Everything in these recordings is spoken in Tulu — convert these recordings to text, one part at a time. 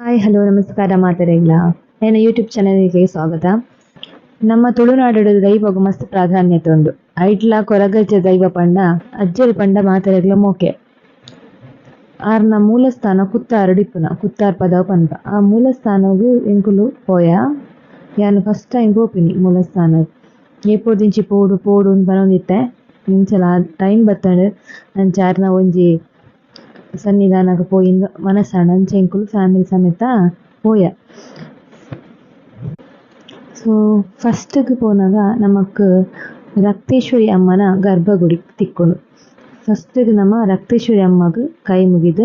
Hi hello ನಮಸ್ಕಾರ ಮಾತೆರೆಗ್ಲ ಎನ್ನ ಯೂಟ್ಯೂಬ್ ಚಾನೆಲ್ಗೆ ಸ್ವಾಗತ. ನಮ್ಮ ತುಳುನಾಡು ದೈವಗ್ ಮಸ್ತ್ ಪ್ರಾಧಾನ್ಯತೆ ಉಂಡು. ಐಟ್ಲ ಕೊರಗಜ್ಜ ದೈವ ಪಂಡ ಅಜ್ಜೆರ್ ಪಂಡ ಮಾತೆರೆಗ್ಲ ಮೋಕೆ. ಆರ್ನ ಮೂಲಸ್ಥಾನ ಕುತ್ತಾರುಡು ಇಪ್ಪುನ ಕುತ್ತಾರ್ ಪದವು ಪನ್ಪ. ಆ ಮೂಲಸ್ಥಾನಗ್ ಎಂಕುಲು ಪೋಯ. ಯಾನ್ ಫಸ್ಟ್ ಟೈಮ್ ಪೋಪಿನಿ ಮೂಲಸ್ಥಾನಗ್. ಏಪೊಡ್ದಿಂಚಿ ಪೋಡು ಪೋಡು ಅಂದ್ ಪನೊಂದಿತ್ತೆ. ಇಂಚಲ ಟೈಮ್ ಬತ್ತುಂಡು ಅಂಚ ಆರ್ನ ಒಂಜಿ ಸನ್ನಿಧಾನಗ್ ಪೋಯಿಂದ್ ಮನಸಾಂಡ್ ಅಂಚ ಎಂಕುಲು ಫ್ಯಾಮಿಲಿ ಸಮೇತ ಪೋಯ. ಸೊ ಫಸ್ಟ್ ಗ್ ಪೋನಗ ನಮಕ್ ರಕ್ತೇಶ್ವರಿ ಅಮ್ಮನ ಗರ್ಭಗುಡಿ ತಿಕ್ಕುಂಡು. ಫಸ್ಟ್ ಗ್ ನಮ ರಕ್ತೇಶ್ವರಿ ಅಮ್ಮಗ್ ಕೈ ಮುಗಿದ್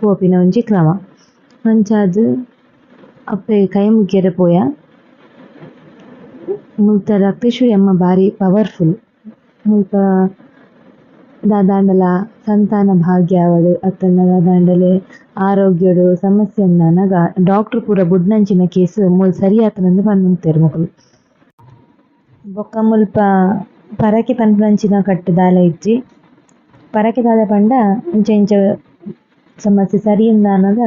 ಪೋಪಿನ ಒಂಜಿ ಕ್ರಮ. ಅಂಚಾದ್ ಅಪ್ಪೆಗ್ ಕೈ ಮುಗ್ಯೆರೆ ಪೋಯ. ಮುಲ್ತ ರಕ್ತೇಶ್ವರಿ ಅಮ್ಮ ಬಾರಿ ಪವರ್ಫುಲ್. ಮುಲ್ಪ ದಾದಾಂಡಲ ಸಂತಾನ ಭಾಗ್ಯ ಆವಡ್ ಅತ್ತ್ಂಡ ದಾದಾಂಡಲಿ ಆರೋಗ್ಯಡ್ ಸಮಸ್ಯೆ ಉಂಡಾನಗ ಡಾಕ್ಟರ್ ಪೂರ ಬುಡ್ನಂಚಿನ ಕೇಸ್ ಮೂಲು ಸರಿ ಆತುಂಡು ಪನೊಂತೆರ್ ಮೊಕುಲು. ಬೊಕ್ಕ ಮುಲ್ಪ ಪರಕೆ ಪನ್ಪುನಂಚಿನ ಕಟ್ಟ್ ದಾಲ ಇಜ್ಜಿ. ಪರಕೆ ದಾದ ಪಂಡ ಇಂಚ ಇಂಚ ಸಮಸ್ಯೆ ಸರಿ ಉಂಡಾನಗ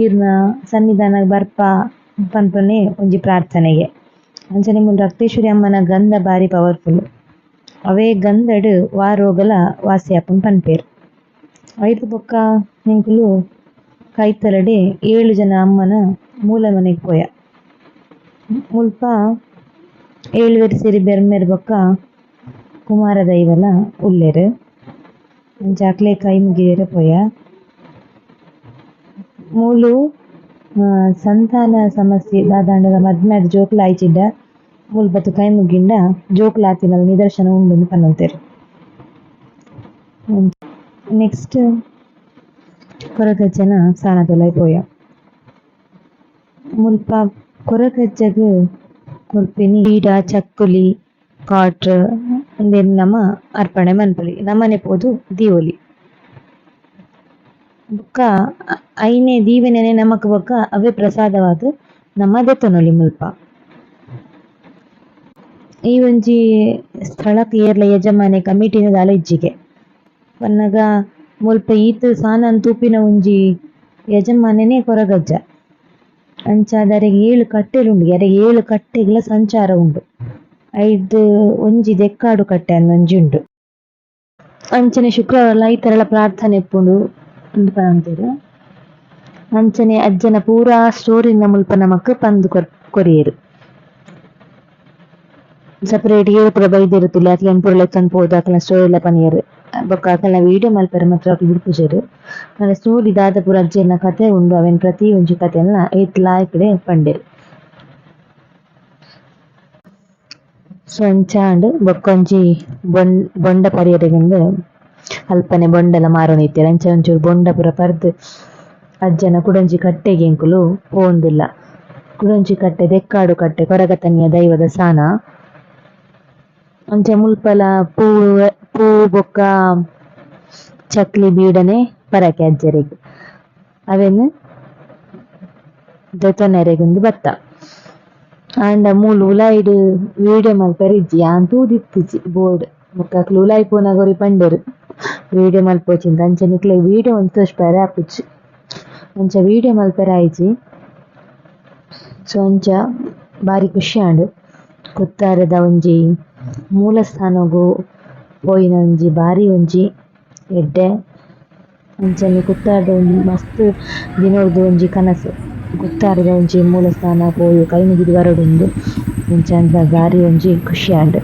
ಈರ್ನ ಸನ್ನಿಧಾನಗ್ ಬರ್ಪ ಪನ್ಪುನೆ ಒಂಜಿ ಪ್ರಾರ್ಥನೆಗೆ. ಅಂಚನೆ ಮೂಲು ರಕ್ತೇಶ್ವರಿ ಅಮ್ಮನ ಗಂಧ ಬಾರಿ ಪವರ್ಫುಲ್. ಅವೇ ಗಂಧಡ್ ವಾ ರೋಗಲ ವಾಸಿ ಆಪುಂಡು ಪನ್ಪೆರ್. ಐರ್ದ್ ಬೊಕ್ಕ ಎಂಕುಲು ಕೈತಲಡೆ 7 ಜನ ಅಮ್ಮನ ಮೂಲ ಮನೆಗ್ ಪೋಯ. ಮುಲ್ಪ ಏಳುವೆರ್ ಸಿರಿ ಬೆರ್ಮೆರ್ ಬೊಕ್ಕ ಕುಮಾರ ದೈವಲ ಉಲ್ಲೆರ್. ಅಂಚ ಅಕ್ಲೆ ಕೈ ಮುಗಿಯೆರೆ ಪೋಯ. ಮೂಲು ಸಂತಾನ ಸಮಸ್ಯೆ ದಾದಾಂಡಲ ಮದ್ಮೆ ಆದ್ ಜೋಕುಲು ಆಯಿಜಿಂಡ ಮೂಲು ಬತ್ತ್ ಕೈ ಮುಗಿಂಡ ಜೋಕುಲು ಆತಿನ ನಿದರ್ಶನ ಉಂಡು ಪನೊಂತೆರ್. ನೆಕ್ಸ್ಟ್ ಕೊರಗಜ್ಜನ ಸ್ಥಾನದುಲಾಯಿ ಪೋಯ. ಮುಲ್ಪ ಕೊರಗಜ್ಜಗ್ ಕೊರ್ಪಿನಿ ಬೀಡ ಚಕ್ಕುಲಿ ಕಾಟ್ ಉಂದೆನ್ ನಮ ಅರ್ಪಣೆ ಮನ್ಪೊಲಿ ನಮನೆ ಪೋದು ದೀವೊಲಿ. ಬೊಕ್ಕ ಐನೆ ದೀವಿನೆನೆ ನಮಕ್ ಬೊಕ್ಕ ಅವ್ವೆ ಪ್ರಸಾದವಾದ್ ನಮ ದೆತೊನೊಲಿ ಮುಲ್ಪ. ಈ ಒಂಜಿ ಸ್ಥಳಕ್ ಏರ್ಲ ಯಜಮಾನೆ ಕಮಿಟಿನ ದಾಲ ಇಜ್ಜಿಗೆ. ಪನ್ನಗ ಮುಲ್ಪ ಈತ್ ಸಾನನ್ ತೂಪಿನ ಒಂಜಿ ಯಜಮಾನೆನೆ ಕೊರಗಜ್ಜ. ಅಂಚಾದ್ ಅರೆಗ್ 7 ಕಟ್ಟೆಲು ಉಂಡು ಅರೆಗ್ 7 ಕಟ್ಟೆಗ್ಲ ಸಂಚಾರ ಉಂಡು. ಐರ್ದ್ ಒಂಜಿ ದೆಕ್ಕಾಡು ಕಟ್ಟೆ ಅಂದ್ ಒಂಜಿ ಉಂಡು. ಅಂಚನೆ ಶುಕ್ರವಾರ ಐತಾರಲ ಪ್ರಾರ್ಥನೆ ಇಪ್ಪುಂಡು ಇಂದ್ ಪನೊಂತೆರ್. ಅಂಚನೆ ಅಜ್ಜನ ಪೂರಾ ಸ್ಟೋರಿನ್ ಮುಲ್ಪ ನಮಕ್ ಪಂದ್ ಕೊರಿಯೆರ್. ಸೆಪರೇಟ್ ಏರ್ ಪೂರ ಬೈದೆರ್ ತೂಲೆ ಅಕ್ಲೆನ್ ಪೂರ ಲೆತ್ತೊಂದು ಪೋದು ಅಕ್ಲೆನ ಸ್ಟೋರಿ ಲ ಪನಿಯೆರ್. ಬೊಕ್ಕ ಅಕಲ್ನ ವೀಡಿಯೋ ಮಲ್ಪೆರೆ ಮಾತ್ರ ಅಕುಲು ಬುಡ್ಪುಜೆರ್. ಆಂಡ ಸ್ಟೋರಿ ದಾದ ಪೂರ ಅಜ್ಜೆರ್ನ ಕತೆ ಉಂಡು ಅವೆನ್ ಪ್ರತಿ ಒಂಜಿ ಕತೆನ್ಲ ಏತ್ ಲಾಯಿಕ್ಡೆ ಪಂಡೆರ್. ಸೊ ಅಂಚಾಂಡ್ ಬೊಕ್ಕೊಂಜಿ ಬೊಂಡ ಪರಿಯೆರೆಗುಂದು ಅಲ್ಪನೆ ಬೊಂಡಲ ಮಾರೊಂದಿತ್ತೆರ್. ಅಂಚ ಒಂಚೂರು ಬೊಂಡ ಪೂರ ಪರ್ದ್ ಅಜ್ಜನ ಕುಡೊಂಜಿ ಕಟ್ಟೆಗ್ ಎಂಕುಲು ಪೋವೊಂದುಲ್ಲ. ಕುಡೊಂಜಿ ಕಟ್ಟೆ ದೆಕ್ಕಾಡು ಕಟ್ಟೆ ಕೊರಗತನಿಯ ದೈವದ ಸಾನ. ಅಂಚ ಮುಲ್ಪಲ ಪೂ ಪೂ ಬೊಕ್ಕ ಚಕ್ಲಿ ಬೀಡನೆ ಪರಕೆ ಅಜ್ಜೆರೆಗ್ ಅವೆನ್ ದೆತೊನೆರೆಗುಂದು ಬತ್ತ. ಆಂಡ ಮೂಲು ಉಲಾಯಿಡ್ ವೀಡಿಯೋ ಮಲ್ಪೆರೆ ಇಜ್ಜಿ ಯಾನ್ ತೂದಿತ್ತಿಜಿ ಬೋರ್ಡ್. ಬೊಕ್ಕ ಅಕ್ಲು ಉಲಾಯಿ ಪೋನಗ ಒರಿ ಪಂಡೆರ್ ವೀಡಿಯೋ ಮಲ್ಪೊಚಿಂದ್ ಅಂಚ ನಿಕ್ಲೆಗ್ ವೀಡಿಯೋ ಒಂಜಿ ತೋಜ್ಪಾಯೆರೆ ಆಪುಜಿ. ಅಂಚ ವೀಡಿಯೋ ಮಲ್ಪೆರೆ ಆಯಿಜಿ. ಸೊ ಅಂಚ ಬಾರಿ ಖುಷಿ ಆಂಡ್. ಕುತ್ತಾರದ ಒಂಜಿ ಮೂಲಸ್ಥಾನೊಗು ಪೋಯಿನ ಒಂಜಿ ಬಾರಿ ಒಂಜಿ ಎಡ್ಡೆ. ಅಂಚನೆ ಕುತ್ತಾರ್ದ ಒಂಜಿ ಮಸ್ತ್ ದಿನೊರ್ದು ಒಂಜಿ ಕನಸು ಕುತ್ತಾರ್ದ ಒಂಜಿ ಮೂಲಸ್ಥಾನ ಪೋದು ಕೈ ಮುಗಿದ್ ಬರೊಡುಂದು. ಅಂಚ ಬಾರಿ ಒಂಜಿ ಖುಷಿ ಆಂಡ್.